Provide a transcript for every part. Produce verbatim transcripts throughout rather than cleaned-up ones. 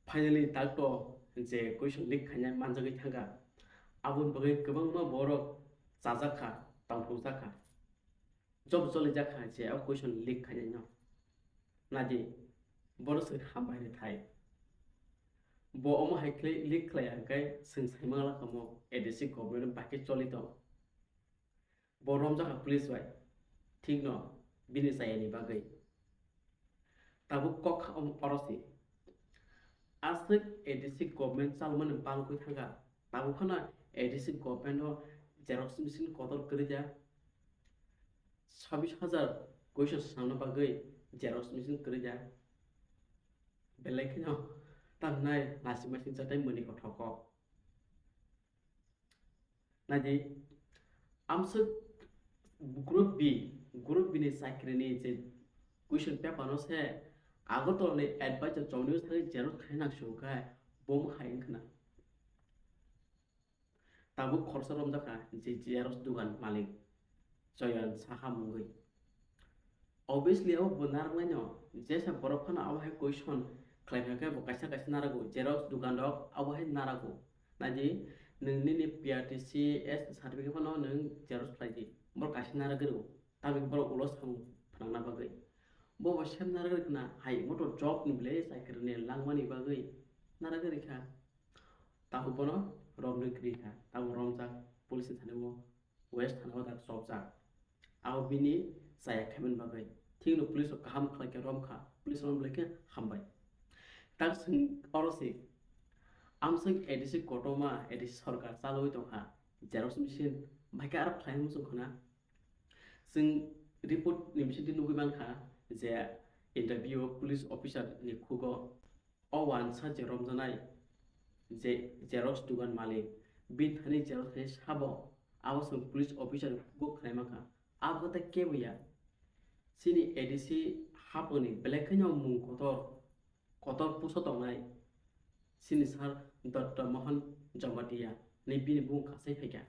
Finally, takto je question leak khainai manjagwi thangkha, aboni bagwi kwbangma borok chajak kha, tongthokjak kha, job cholijak kha je o question leak khainaino. Nadi, borok se hambai rwthai. Bo omo hai khlai leak khlai hwnkhe chwng saimang lakha mo A D C government bakhe choli tong. Bo romjakha police bai, thikno bini chayani bagwi. Tabuk kok kha om oro se. Aswk A D C government chalmani bangkui thangkha. Tabuk phano A D C government o xerox machine kotor kwrwi da. Sabis hajar koisa swnamna bagwi xerox machine kwrwi da. Belai kheno tamnai lasima singcha tei mani kothok kok. Naidi, amswk group B, group B ni chakri ni je question paper no se Agartala ni advisor chowdhury thangwi xerox khaina nang sung khe bo hai wngkhna. Tabuk khoroksa romjakha je xerox dugan malik Joyan Saha mungwi. Obviously, abo bo narwknaino, jesa borok phano abo hai question khlai kha khe bo kaisa kaisa narago, xerox dugan rok abo hai narago. Naidi, nwng nini P R T C S certificate phano nwng xerox khlai di, borok kaisa narwgwi rwo, tamni borok ulo samung phnangna bagwi. Bo bo sem narwgwi khna hai motor job ni ble chakri ni langmani bagwi narwgwi rikha. Tabuk bono romwi kwrwi kha, tabuk romjak police ni thani o. West thana o dak chopjak. Abo bini chaya khaimani bagwi. Thikno police rok kaham khlai khe rom kha. Police rom lai khe hambai. Tak swng oro se. Amswk A D C kotorma, A D C sorkar chalwi tong kha. Xerox machine bai khe aro khlai muchung khna. Chwng report ni bisingtwi nugwi man kha je interview o police officer ni khugo O wansa je romjaknai je xerox dugan malik, bini thani xerox khe sabo, abo chwng police officer ni kugo khwnai mankha. Abo khe kebo ya. Chini A D C haponi belai kheno mung kotor, kotor puso tongnai chini sir Dotto Mohan Jamatia ni bini bumung kasai phaikha.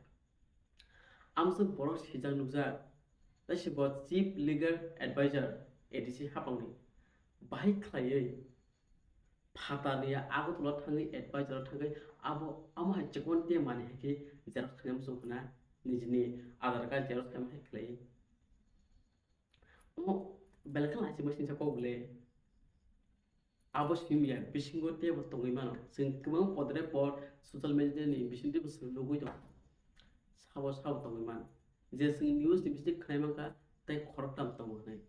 Amswk borok sijak nukjak, tei se bo Chief Legal Advisor A D C hapangni bahai khlaiwi phatarni Agartala thangwi advisor thangwi abo amo hai chikon te mani hai khe xerox khaina muchung khna nijini Aadhaar card xerox khaima hai khlaiwi. Omo belai khe lachi masingsa kok le. Abo simi ya, bisingo teibo tongwi mano. Chwng kwbang podre pod social media ni bisingtwi bo chwng nugwi tongo. Sabo sabo tongwi mano. Je chwng news ni bisingtwi khwnai mankha tei khoroktham tongo hwnwi.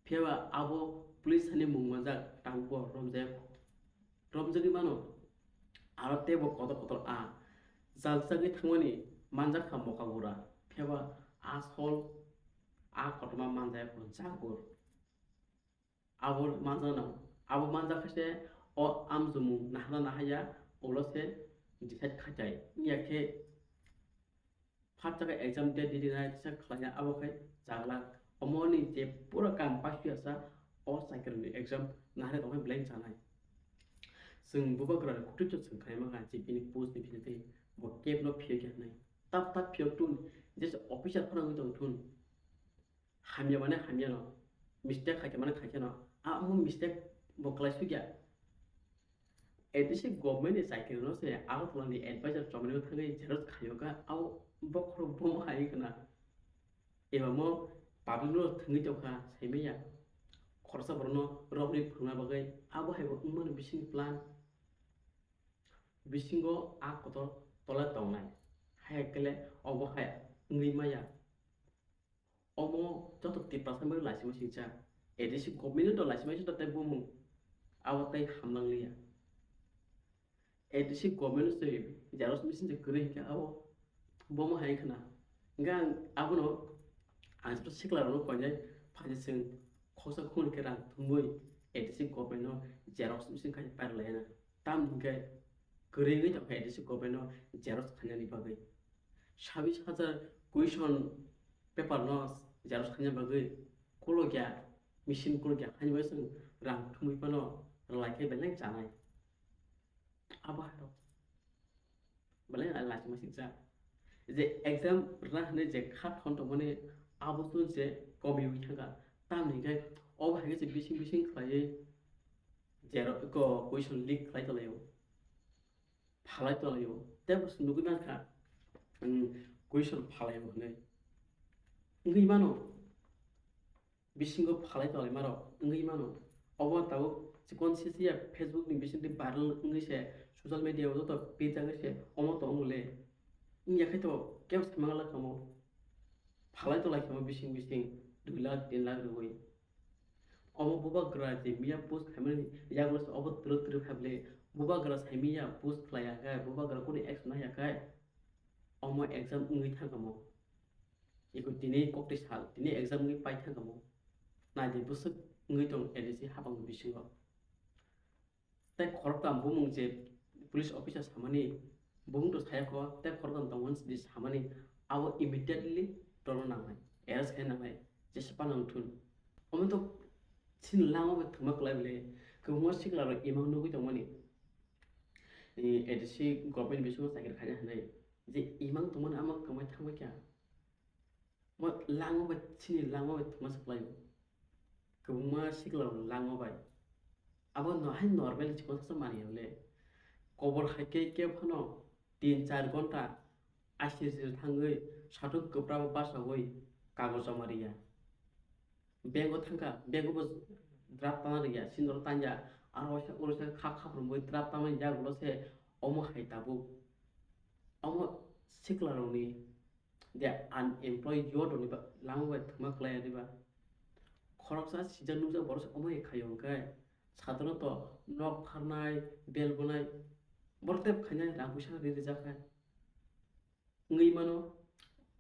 Phiyaba abo police hani mung manjak, tabukbo romjak, romjagwi mano. Aro teibo kotor kotor a jaljagwi thangmani manjak kha moka gura. Phiyaba asol a kotorma manjak jagur. Abo manjakno, abo manjak khe se o amchumung nahana nahaya ulo se decide khaijai. Wngya khe phat chakha exam date didi nai kisa khlaiya abo khai chaglak. Omoni je pura kam paisuyasa o chakri ni exam nahare tongkhe belai chanai. Chwng bubagra ni khuti chwng khaima kha je bini post ni bisingtwi bo cab no phiyok ya hinwi. Tap tap phiyok tun, je officer phano wngwi tong thun. Hamya mane hamya no, mistake khaikhe mane khaikhe no, amo mistake bo khlai sukya. A D C government ni chakri no se Agartala ni advisor chomani thangwi xerox khayo kha, abo bokhorok bomo hai khna. Eba mo public no thangwi tongkha saimaya. Khoroksa borok no romwi phwrwngna bagwi abo hai bo wngmano bising plan. Bisingo a kotor tola tongnai. Hai kele obo hai wngwi maya. Omo joto Tiprasa bai laisima singcha. A D C government to laisima singcha tei bumung. Abo tei hamlang liya. A D C government se xerox machine se kwrwi hinkhe abo bomo hai khna. Hinkhe ang abono ang joto sikla rokno koinai phaidi chwng khoksa khumui khe rang thumui A D C government no xerox machine khai pair laina. Tam hinkhe kwrwi wngwi tongkha A D C government no xerox khainani bagwi. Sabis hajar question paper no xerox khaina bagwi kulukya, machine kulukya haini bagwi chwng rang thumui phano rwlai khe belai chanai. Abo hai rok belai laisima singcha. Je exam rwna hinwi je kha thon tongmani abo to je komiwi thangkha. Tamni hinkhe obo hai khe se bising bising khlaiwi Jero ko question leak khlai tonglaio, phalai tonglaio, tei bo nugwi mankha, um, question phalaio hwnwi. Wngwi mano, bisingo phalai tonglaima rok wngwi mano. Obo tabuk chikon sisiya Facebook ni bisingtwi viral wngwi se, social media o joto pejagwi se, omo tongmole. Wngya khe to kebo sai manglak kamo. Phalai tonglaikha mo bising bising dui lakh tin lakh rwui. Omo bubagra je miya post khaimani yagulo se obo twrwk twrwk khaibole, bubagra sai miya post khlaiya khe, bubagra kunu action naiya khe, omo exam wngwi thangkha mo. Iko tini koktwi sal, tini exam wngwi pai thangkha mo. Naidi bwswk wngwi tong A D C hapang bisingo. Tei khoroktham bumung je police officer samani, bumung to saya kho, tei khoroktham tongmani je samani, abo immediately torno nangnai, arrest khe nangnai, jesa phano wngthun. Omo to chini lango bai thwma kwlai bole, kwbangma sikla rok imang nugwi tongmani, eh, A D C government bisingo chakri khaina hinwi, je imang tongmani amo kwmai thangbai kha. Mo lango bai chini lango bai thwma se kwlaio. Kwbangma sikla rok lango bai. Abo no hai normal chikon sa mani le. Kobor hai khe khe phano tin char ghonta asir sir thangwi sathuk kwpra bo basawi kagoj joma riya. Bank o thangkha, bank o bo draft tana riya, sindor tanya, aro oisa orosa kha khaprum bai draft tana yagulo se omo hai tabuk. Omo sikla rokni je unemployed youth rokni ba-, lama bai thwma kwlai ya diba? Khoroksa sijak nukjak borok se omo hai khaio hwnkhe, sadharato nok pharnai, bel bonai, borok tei khainai rang puisa ri rijak khe. Wngwi mano,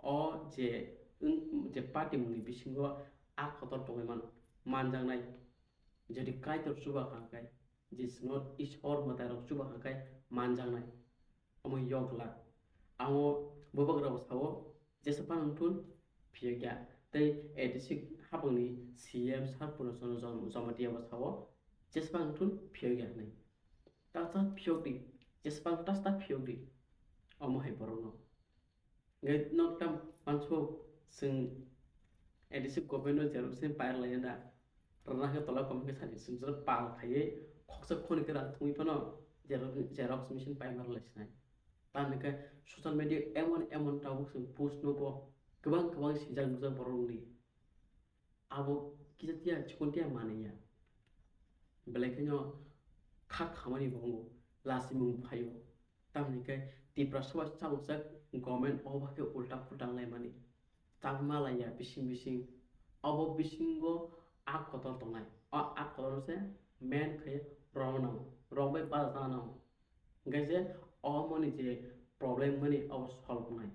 o je, wng-, je party mungni bisingo a kotor tongwi mano, manjaknai. Jodi Kaitor chuba kha khe, je sino Ishwar mwtai rok chuba kha khe manjaknai. Omo yokla. Amo bubagra bo sao, jesa phano wngthun, phiyok ya. Tei A D C hapangni C M Sir Purna Chandra Jom-, Jamatia bo sao, jesa phano wngthun, phiyok ya hwnwi. Tasa phiyok di, jesa phano tasa phiyok di. Omo hai borokno. Hingke nok tam manso chwng A D C government no xerox machine pai rwlai da. Rwna khe tola kom khe sadi chwng jora pal khaiwi khoksa khoni khe rang thumwi phano xerox, xerox machine pai ma rwlai sinai. Tamni khe social media emon emon tabuk chwng post nugo, kwbang kwbang sijak nukjak borok rokni. Abo kisa tiya chikon tiya manwi ya. Belai kheno kha khamani bo wngo, lasimung phaio. Tamni khe Tiprasa bai chalokjak government o ba khe ulta pulta wnglaimani. Chakma laiya bising bising. Obo bisingo a kotor tongnai. O a kotor se main khe rwna nango. Rwbai baja tana nango. Hingke je omo ni je problem mani abo solve wngnai.